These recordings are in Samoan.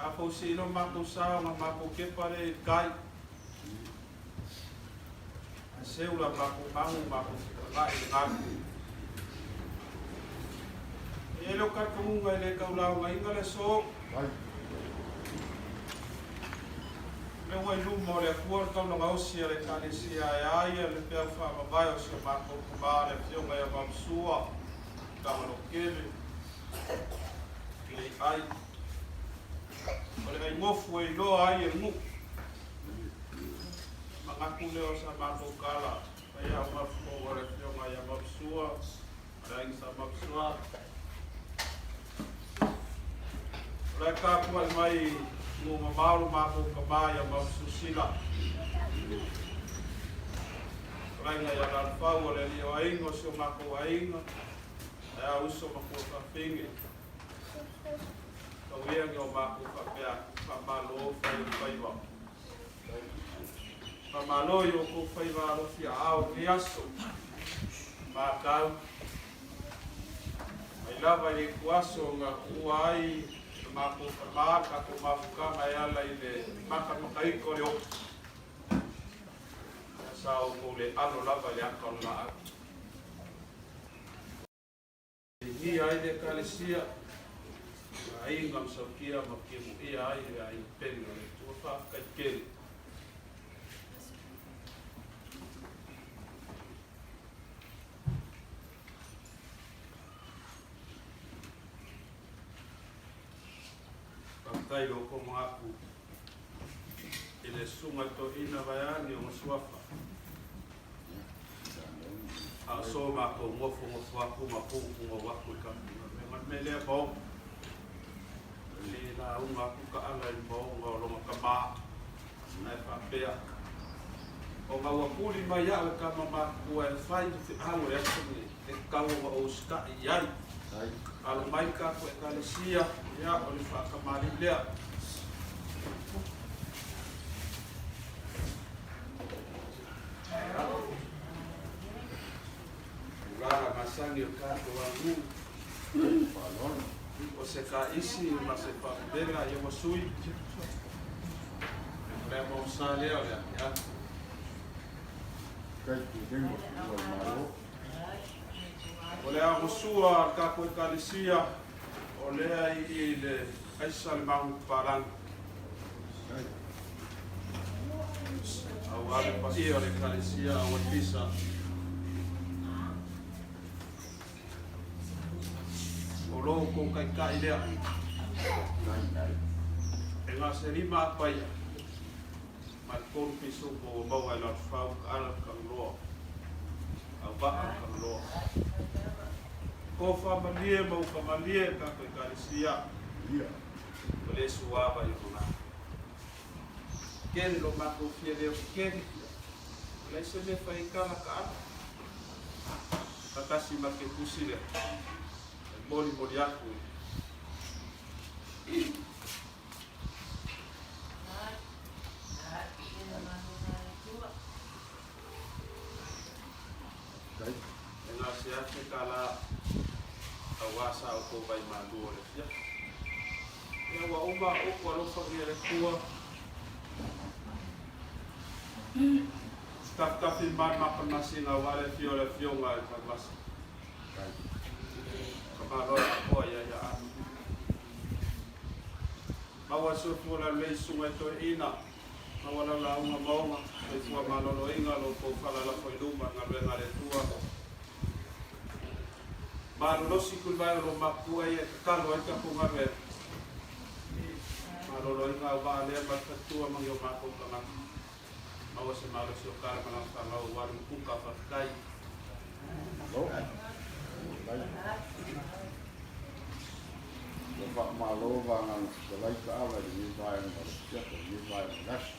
A fausii lo matou sa ona matou kepa lea i le tai. Ae seu la matou magu matou fetaga'i i le galu. E i ai lou talitonuga e le tau laugaina le aso. O lea ua i luma o le Atua le taulaga osi a le Ekalesia e a ia le peau faamavae o si o matou tama le Afioga ia Vamasua Tagalokele Lei'ai. O le ainofu e iloa ai e le nuu. Manatu lea o sa matou tala, fai au mafutoga o le Afioga ia Vamasua ma le aiga sa Vamasua. O la e tapuai mai nuu mamao lo matou tama ia Maususila. O laiga ia Lalufau o le alii o aiga o si o matou aiga, ae a uso ma tua faafine. Tau ia ina o matou faapea atu, faamalo fai o le faiva. Faamalo i outou faiva alofi aao i lenei aso. Matau. Mai lava i le ituaso na tuua ai le matou tama le tatou mafutaga e ala i le matamataina o le oti. Ia sa outou le alo lava i le ata o le laau. E inia ai le Ekalesia, le aiga ma sautia ma timuia ai le aiga pele o le Atua. Faafetai tele. Faafetai i lo outou manatu i le Susuga i le Toeaina vaeane ona suafa. A o so matou nofonofo atu ma pugupugu atu i tatou galuega. O le mea lea Maoga, le lauga atu Taala i le Maoga o lona tama, ae faapea, Ona ua tuli mai au e tama matutua e fai le feau o le aso lenei, e tatau ona ou usitai i ai. Alo mai le tatou Ekalesia, ia, o le faatamalii lea. Tulaga masani o le tatou aganuu, o se taisi ma se faavevela ia ua sui. O le amaosa lea o le afiafi. O le agosua a le tatou Ekalesia, o lea i i le aisa le magu papalagi. Aua le paia o le Ekalesia Auatisa. O lo outou taitai lea. E gaselima a paia ma le tolu pisupo ua maua e Lalufau, Taala le Tagaloa, Auvaa le Tagaloa. Tofa malie ma uta malie le tatou Ekalesia. O le suava i ona lā. Tele lo matou fia leo kekele. O leai se mea fai ai tala taala. Faatasi ma ke tusi lea e molimoli atu i. E gase tala aua sa outou vai malu o le afiafi. Ia ua uma upu alofagia le Atua. Tafitafi mai ma kamasina aua le afio o le Afioga i le Tauvasa. Ka malo e atoa ia ia anu. Maua le soifua lalelei susuga i toeaina, maua lau lauga maoga, soifua maloloina lo outou fala lafo i luma i galuega a le Atua. Malolosi tulivae o lo matua ia e tatalo ai tatou galuega. Maloloina au vaa lea ma le faletua ma ni o matou tagata. Maua se malosi o kala ma lana fanau aua le mukuka. Faafetai. Ua faamalo vagana fetalai taala i lenei vaega o le siaka i lenei vaega o le aso.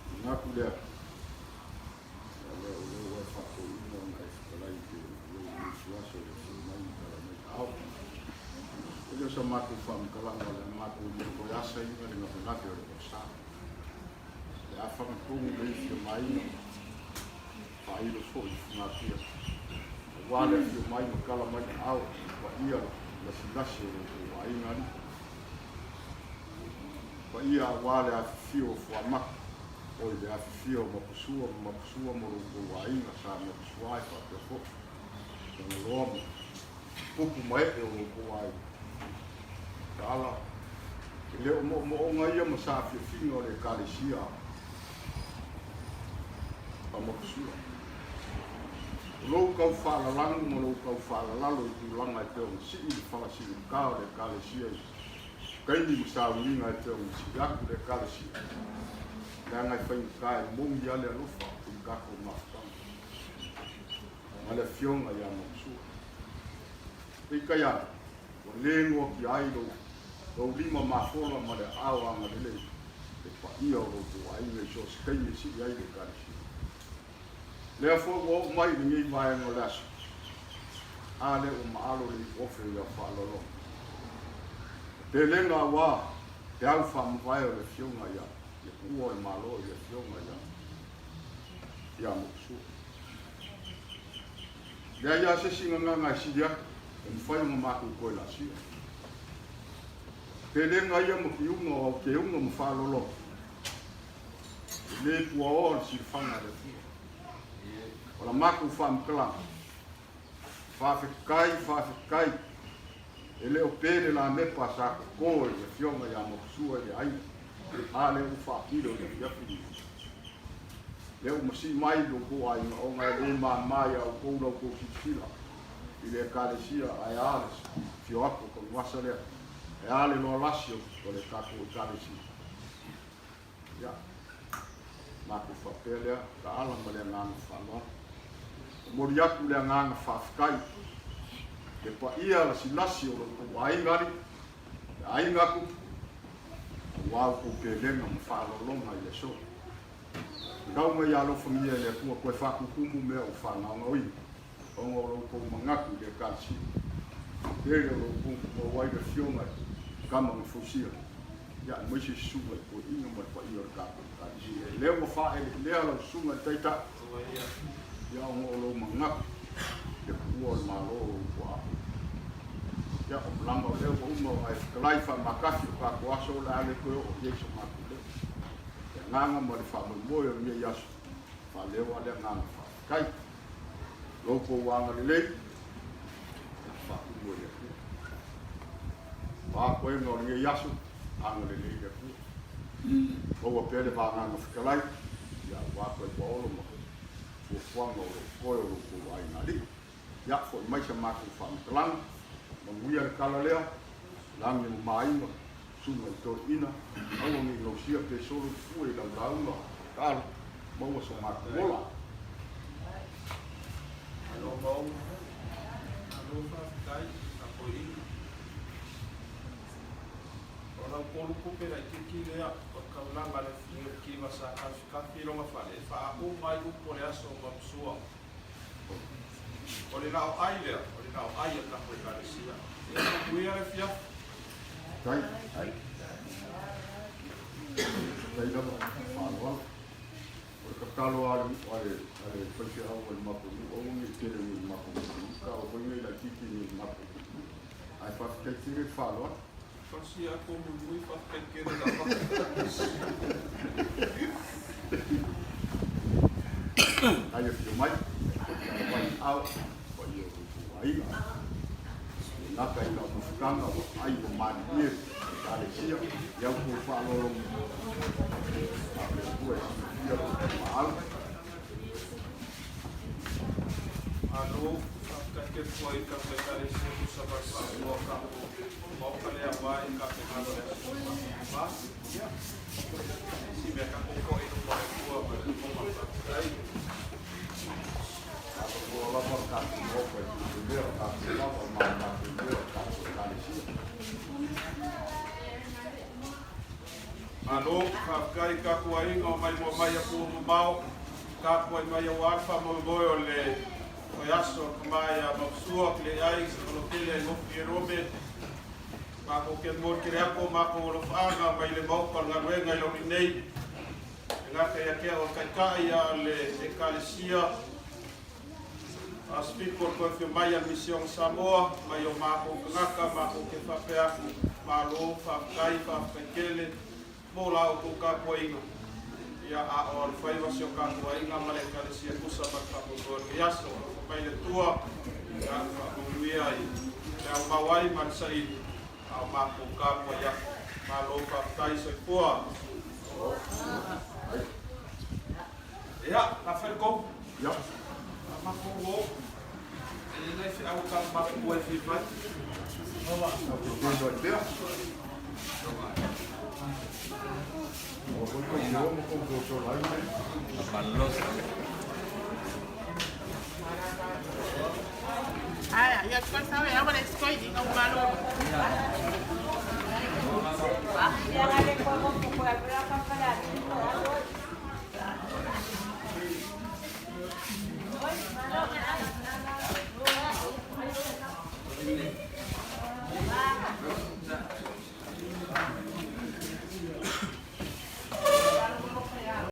Manatu lea, o lea o lea ua e faatoeaina ona e fetalai i lou usu aso i le afio mai ma tala mai ao. E le o sa matou faamatalaga o le a matou le toe asaina le navenave o le vasa. Le a fagatonu le ifia mai faailo foi i fugatia. Aua le afio mai ma tala mai ao paia lasilasi o lo outou aiga alii. Paia aua le afifio o Fuamaka, oi le afifio o Mapusua ma Mapusua ma lo outou aiga sa Mapusua e faapea foi Tagaloa ma tupu ma ee o lo outou aiga. Tala, e le o moomooga ia ma saafiafiga o le Ekalesia a Mapusua. O lou tau faalalagu ma lou tau faalalalo i tulaga e pei ona sii le fala sigata o le Ekalesia i taimi ma sauniga e pei ona sii atu le Ekalesia, leaga e faigata e moni lava le alofa i le tatou mafutaga ma le Afioga ia Mapusua. Peitai ane, ua le noatia ai lou lou lima mafola ma le aao agalelei le paia o lo outou aiga i so o se taimi e sii ai le Ekalesia. Lea foi ua oo mai i lenei vaega o le aso, a lea ua maalo le iuofe i au faaaloaloga. O pelega aua te au faamavae o le Afioga ia le Puua o le Malo i le Afioga ia ia Mapusua. Leai lava se isi gagana e sili atu e mafai ona matou toe laasia. Pelega ia ma tiuga o au teuga ma faaaloaloga, e le puaoa le silafaga a le Atua. O la matou faamatalaga, faafetai, faafetai, e le o pe le lamepa sa toto e le Afioga ia Mapusua i le aiga, a lea ua faapilo i le afiafi lenei. Lea ua masii mai lo outou aiga ona e le māmā iā outou la outou silasila i le Ekalesia ae a le afio atu o Tanuvasa lea, ae a le loa lasi o le tatou Ekalesia. Ia, matou faapea lea, taala ma le agaga faaaloalo. Momoli atu le agaga faafetai le paia lasilasi o lo outou aiga alii, le aiga tupu, aua outou pelega ma faaaloaloga i le aso. Tau mai ia alofagia e le Atua toe faatutumu mea ua faagaogaoina, ona o lo outou manatu i le Ekalesia. Tele o lo outou maua ai le Afioga i Tama na Fausia, ia aemaise Susuga i Toeaina ma le paia o le tatou Ekalesia. Lea ua faaeleelea lau Susuga i le Taitai, ia ona o lou manatu i le puua o le Malo o lou tuaa. Ia, o malama o lea ua uma ona e fetalai faamatasi o tatou aso o le a le toe oo i ai so matou leo. Le agaga ma le faamoemoe o lenei aso, faaleo lava le agaga faafetai. Lo outou agalelei, ia faatumu e le Atua. O a koega o lenei aso, agalelei le Atua. Maua pea le vagana fetalai, ia aua koe paolo ma fuafuaga o lo o totoe o lo outou aiga alii. Ia, foi mai sa matou faamatalaga, manuia le tala lea, lagi ma maaiga, susuga i toeaiina, aua ne i gausia pe solo le fue i lau lauga, tatalo, maua so matou ola. Malo Mauu, malo faafetai i toeaiina. O lau kolukupe laitiiti lea o le taulaga a le Niukiva sa kafikafi i lona fale e faauma ai upu o le aso o Maposua. O le laoai lea, o le laoai a tatou Ekalesia. Ia manuia le afiafi. Tai. Tai lava, faaaloalo. O le tatalo a le, a le, a le faifeau o le matou nuu, aua ne i tele nei i matou nuu, ka o foi nei laitiiti nei i matou nuu. Ae faafetai tele le faaaloalo. Fasia atu o muimui faafetai tele lava. Ai afio mai, tala mai ao, paia o outou aiga. E gata i lau mafutaga ua ai ua malilie Ekalesia i au tou faaaloalo a o le Atua e silafia lo outou maau. Malo, faafetai tele foi i tatou Ekalesia tusa ma le faasoa tatou Maota lea aua i tapenaga o le aso Faa. Ia, isi mea tatou foi i luma o le Atua ma le lafoga faafetai. Faatoatoa lava le tatou Maota i tupe mea o tatou lava ma o tatou mea o tatou Ekalesia. Malo, faafetai i tatou aiga o maimoa mai atunuu mamao, tapuai mai aua le faamoemoe o le vaiaso o le tama ia Maposua Keleai Sakalotele Aigofi Ierome. Matou te momoli tele atu o matou alofaaga mai le Maota o le Galuega i Lauli nei, e gata ia te au o le Taitai a o le Ekalesia Pasefiko o le toe afio mai a le Misiona Samoa mai o matou tagata, matou te faapea atu, malo, faafetai, faafetai tele. Mo la outou tapuaiga, ia, a o alofaiva si o tatou aiga ma le Ekalesia e tusa ma le faamoemoe o lenei aso. Alofa mai le Atua, ia, faamanuia i le aumau ai ma le saili, a o matou tapuai atu. Malo faafetai, soifua. Ia, na fai le tonu. A matou o, e i ai nai feau a tatou matua e fia fai.